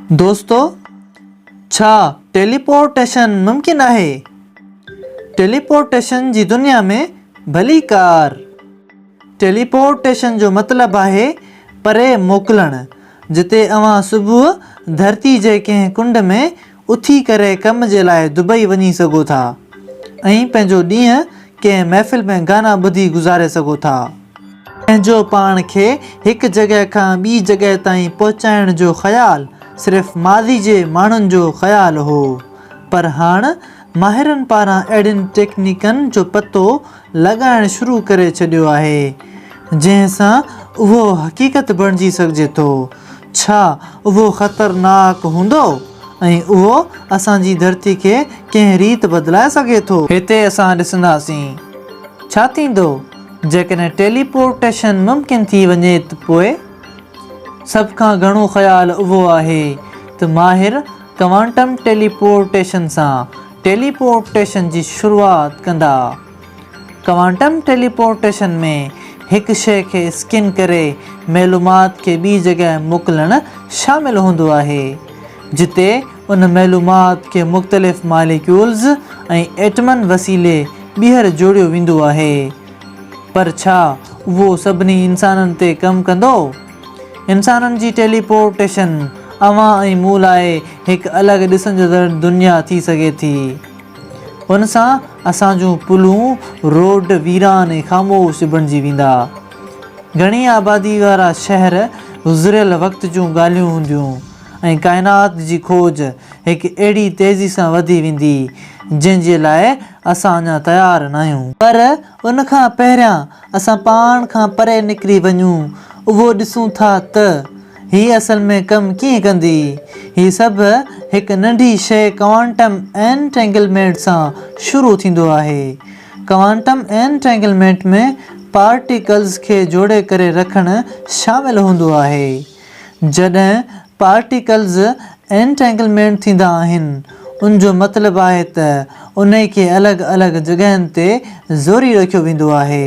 دوستو ڇا ٽيليپورٽيشن ممڪن آهي؟ ٽيليپورٽيشن جي دنيا ۾ ڀليڪار! ٽيليپورٽيشن جو مطلب آهي پري موڪلڻ، جتي اوهان صبح ڌرتي جي ڪنهن ڪنڊ ۾ اٿي ڪري ڪم جي لاء دبئي وڃي سگهو ٿا ۽ پنهنجو ڏينهن ڪنهن محفل ۾ گانا ٻڌي گذاري سگهو ٿا. پنهنجو پاڻ کي هڪ جڳهه کان ٻي جڳهه تائين پهچائڻ جو خيال صرف ماضي جي ماڻهن جو خيال هو پر هاڻ ماهرن پاران اهڙين ٽيڪنيڪن جو پتو لڳائڻ شروع ڪري ڇڏيو آهي جنهن سان اهو حقيقت بڻجي سگهجي ٿو. ڇا اهو خطرناڪ هوندو ۽ اهو اسان جي ڌرتي کي ڪنهن ريت بدلائي سگهي ٿو؟ هتي اسان ڏسنداسين ڇا ٿيندو جيڪڏهن ٽيليپورٽيشن ممڪن ٿي وڃي ته پوء؟ سڀ کان گهڻو خيال اهو آهي ته ماهر ڪوانٽم ٽيليپورٽيشن سان ٽيليپورٽيشن جي شروعات ڪندا. ڪوانٽم ٽيليپورٽيشن ۾ هڪ شيء کي اسڪين ڪري معلومات کي ٻي جڳهه موڪلڻ شامل هوندو آهي، جتي ان معلومات کي مختلف ماليڪيولز ۽ ايٽمن وسيلي ٻيهر جوڙيو ويندو آهي. پر ڇا اهو سڀني انسانن تي ڪم ڪندو؟ انسانن جي ٽيليپورٽيشن اوهان ۽ مون لاء هڪ الڳ ڏسندڙ دنيا ٿي سگهي ٿي. ان سان اسان جون پلون، روڊ ويران ۽ خاموش بڻجي ويندا. گهڻي آبادي وارا شهر گذريل وقت جون ڳالهيون هونديون. ۽ ڪائنات جي کوج هڪ اهڙي تيزي سان وڌي ويندي، جنهن جي لاء اسان اڃا تيار ناهيون. پر ان کان پهريان اسان پاڻ کان پري نڪري وڃون، اهو ڏسون ٿا ته هي اصل ۾ ڪم ڪيئن ڪندي. هي سڀ هڪ ننڍي شيء ڪوانٽم اينٽينگلمينٽ سان شروع ٿيندو آهي. ڪوانٽم اينٽينگلمينٽ ۾ پارٽيڪلز کي جوڙي ڪري رکڻ شامل هوندو آهي. جڏهن پارٽيڪلز اينٽينگلمينٽ ٿيندا آهن، ان جو مطلب آهي ته انهي کي الڳ الڳ جڳهين تي زوري رکيو ويندو آهي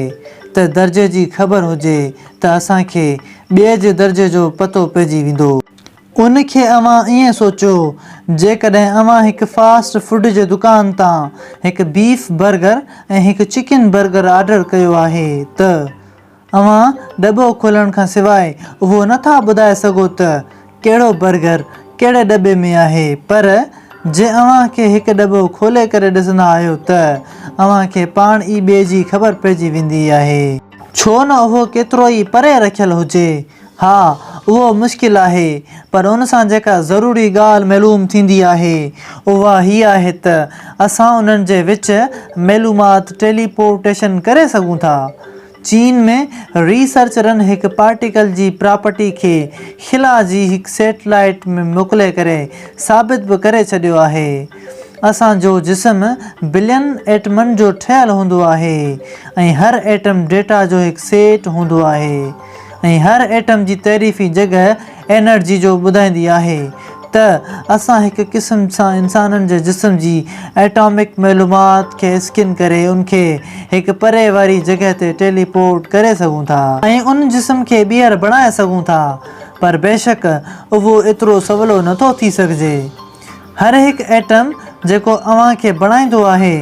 ته درجي جي خبر هجي ته اسان کي ٻئي جي درجي جو پتو پئجي ويندو. ان کي اوهان ائين سوچيو جيڪڏهن اوهان هڪ فاسٽ فوڊ جي دڪان تان هڪ بيف برگر ۽ هڪ چڪن برگر آرڊر ڪيو آهي ته اوهان ڏٻو کولڻ کان سواء اهو نه ٿا ٻڌائي سگهو ته ڪهڙو برگر ڪهڙي ڏٻي ۾ آهي پر جي اوهان کي هڪ ڏٻو کولي ڪري ڏسندا آهيو ته اوهان کي پاڻ ئي ٻئي جي خبر پئجي ويندي آهي. ڇو نه اهو ڪيترو ئي پري رکيل هجي. ها اهو مشڪل آهي پر ان سان جيڪا ضروري ڳالهه معلوم ٿيندي آهي اها هي آهي ته اسان انهن جي وچ معلومات ٽيليپورٽيشن ڪري سگهون ٿا. چين ۾ ريسرچرن هڪ پارٽيڪل جي پراپرٽي کي خلا جي هڪ سيٽلائيٽ ۾ موڪلي ڪري ثابت به ڪري ڇڏيو آهي. اسان جو جسم بلين ايٽمن جو ٺهيل هوندو آهي ۽ هر ايٽم ڊيٽا جو هڪ سيٽ هوندو آهي ۽ هر ايٽم جي تعريفي جڳهه انرجي جو ٻڌائيندي آهي ته اسان هڪ قسم سان انسانن جي جسم جي ايٽامڪ معلومات کي اسڪين ڪري ان کي هڪ پري واري جڳهه تي ٽيلي پورٽ ڪري سگهون ٿا ۽ ان جسم کي ٻيهر بڻائي سگهون ٿا پر بيشڪ اهو ايترو سولو نٿو ٿي سگهجي. هر هڪ ايٽم جيڪو اوهان کي بڻائيندو آهي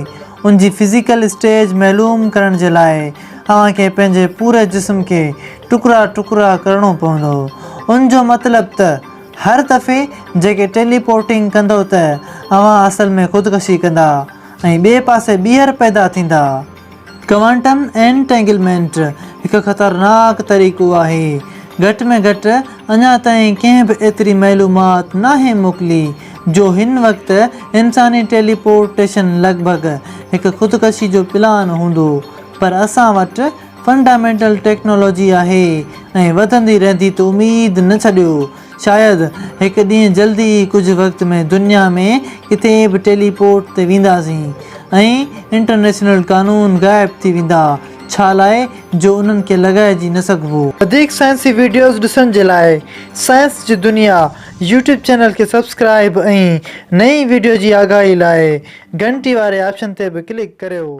ان جي فزيڪل اسٽيج معلوم ڪرڻ جي لاء اوهان کي پنهنجي پوري جسم کي ٽڪرا ٽڪرا ڪرڻو پوندو ان جو مطلب ته هر دفعي جيڪي ٽيلي پورٽنگ ڪندو ته اوهان اصل ۾ خودڪشي ڪندا ۽ ٻئي پاسي ٻيهر پيدا ٿيندا. ڪوانٽم اينٽينگلمينٽ هڪ خطرناڪ طريقو آهي. گهٽ ۾ گهٽ اڃا تائين ڪنهن به ايتري معلومات ناهي موڪلي جو هن وقت انساني ٽيلي پورٽيشن لڳ ڀڳ هڪ خودڪشي جو پلان هوندو پر اسان وٽ فنڊامينٽل ٽيڪنالاجي آهي ۽ وڌندي رهندي ته اميد نه ڇڏيو شايد هڪ ڏينهن جلدي ئي ڪجهه وقت ۾ دنيا ۾ ڪٿي به ٽيلي پورٽ تي وينداسين ۽ انٽرنيشنل قانون غائب ٿي ويندا ڇا لاء جو انهن کي لڳائجي نه سگهبو. وڌيڪ سائنسي وڊيوز ڏسڻ جي لاء سائنس جي دنيا يوٽيوب چينل کي سبسڪرائيب ۽ نئين وڊيو جي آگاهي لاء گهنٽي واري آپشن تي به ڪلڪ ڪريو.